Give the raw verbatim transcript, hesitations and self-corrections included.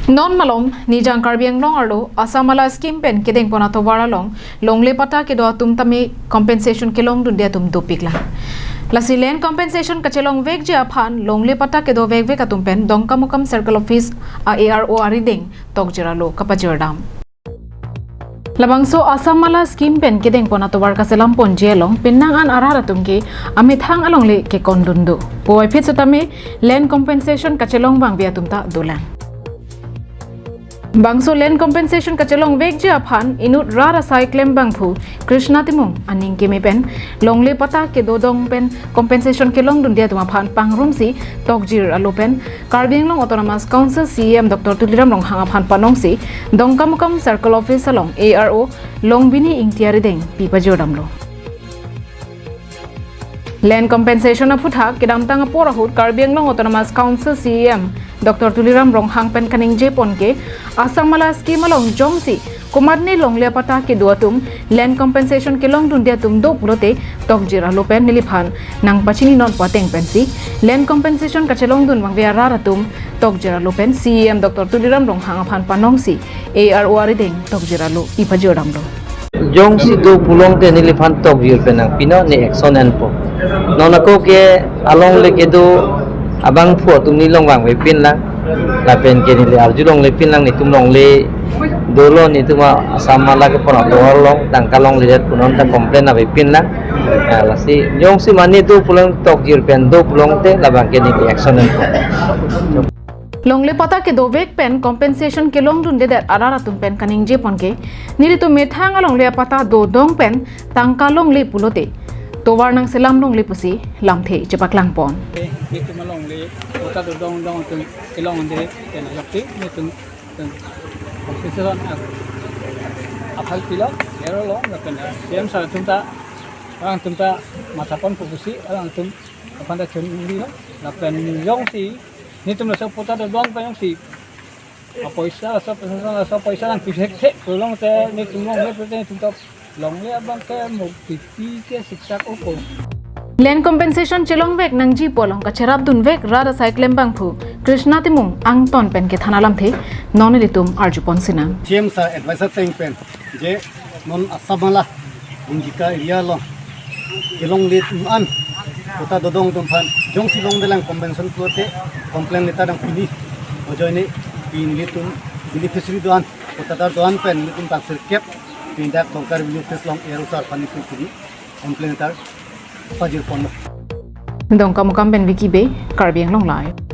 Non malom, Nijang Karbi Anglong arlo Assam Mala scheme pen kedengpon atovar along longle patta kedo atum tame compensation kelongdunde atum dopiklang. Lasi land compensation kachelongvekji aphan longle patta kedovekvek atum pen Dongkamukam Circle Office a ARO arideng tokjir alo kapajirdam. Labangso Assam Mala scheme pen kedengpon atovar kaselamponji along pinnang an arat atum ke amethang alongle kekondun do. Puvoiphit setame land compensation kachelong vangve atum ta dolang. Bangso land compensation kachelongvekji aphan inut rat asai klembangphu Krishna Timung aning keme pen longle patta kedodong pen compensation kelongdunde atum aphan pangrumsi tokjir alo pen Karbi Anglong Autonomous Council CEM Doctor Tuliram Ronghang aphan panongsi Dongkamukam Circle Office along ARO Longbini Ingti arideng pipajirdamlo. Land compensation aphuthak kedamtang apor ahut Karbi Anglong Autonomous Council CEM Doctor Tuliram Ronghang pen kaningjepon ke Assam Mala scheme along jongsi komatne longle patta kedo atum land compensation kelongdunde atum do pulote tokjir alo pen neliphan nangpachini nonpo ateng pensi land compensation kachelongdun vangve arat atum tokjir alo pen CEM Doctor Tuliram Ronghang aphan panongsi ARO arideng tokjir alo ipajirdamlo. Jongsi do pulote neliphan tokjir pen nangpinon, ne action enpo. Non ako ke alongle kedo abangphu atum nelong vangvepinlang. Lapen ke neli arjulonglepinlang, netum longle dolo, netum Assam Mala kepon atovar along tangka longledet pu non ta complain avepinlang. Ah, lasi jongsi mane do pulang tokjir pen do pulote labang ke neli action enpo. Longle patta kedovek pen compensation kelongdundedet arat atum pen kaningjepon ke nelitum methang alongle apatta dodong pen tangka longle pulote tovar nangselam longle pusi lamthe chepaklangpon. Eh, netum alongle patta dodong dong atum kelongde pen ajok te netum, netum compensation a-, aphal pilo, ero lo, lapen CEM sir atum ta, alangtum ta mathaponpo pusi alangtum aphan ta chunrilo, lapen jongsi netum laso patta dodong pen jongsi apoisa, laso paisa, laso paisa nangpithekthe pulote netum longle pulote netum ta longle abang ke mukti pi ke siksak upo. Land compensation chelongvek nangji pu along kacherapdunvek rat asai klembangphu Krishna Timung angton pen kethan alamthe non nelitum arjupon sinang. CEM sir advisor ateng pen je non Assam Mala Gunjika area along kelongle atum an patta dodong atum aphan jongsi longlelang compensation pulote complain letter nangpini, ajoine pini nelitum beneficiary do-an, pattadar do-an pen nelitum ta sirkep pindak Dongka Revenue Office along ARO sir aphan nelitum pini complain letter pajirponlo. Dongkamukam pen Vicky Bey, Karbi Anglong Live.